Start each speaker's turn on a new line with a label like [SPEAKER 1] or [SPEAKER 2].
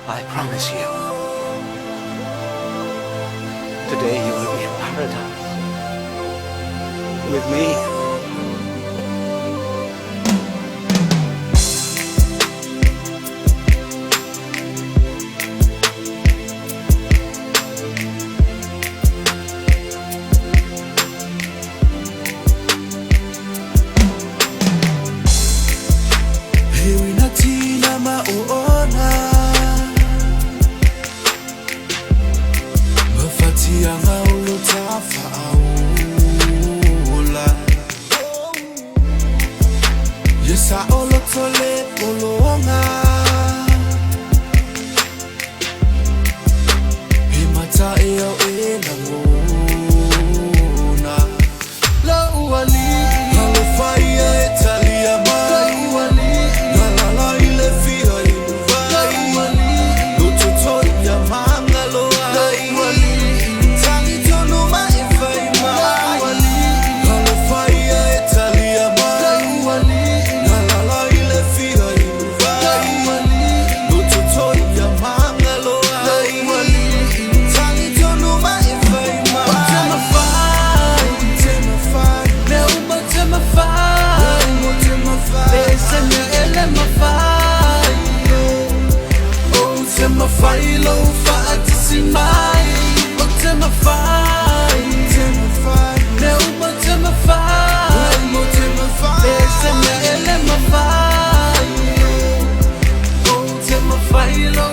[SPEAKER 1] I promise you. Today you will be in paradise. With me.
[SPEAKER 2] Hewinatina maoona Mafatianga olotafaaola Yesa olotole polonga He mata e au e langona Lauali Alofaia e talia mai Nalala i le fia i luvai Lototo ia mangaloai Tagi tonu ma e fai mai Alofaia e talia mai Nalala i le fia i luvai Lototo ia mangaloai Tagi tonu ma e fai mai Temafai
[SPEAKER 3] Mea uma temafai
[SPEAKER 2] Temafai
[SPEAKER 3] Esene ele mafai O temafai lo faatasi mai O temafai
[SPEAKER 2] Temafai
[SPEAKER 3] Mea uma temafai
[SPEAKER 2] Temafai
[SPEAKER 3] Esene ele mafai O temafai lo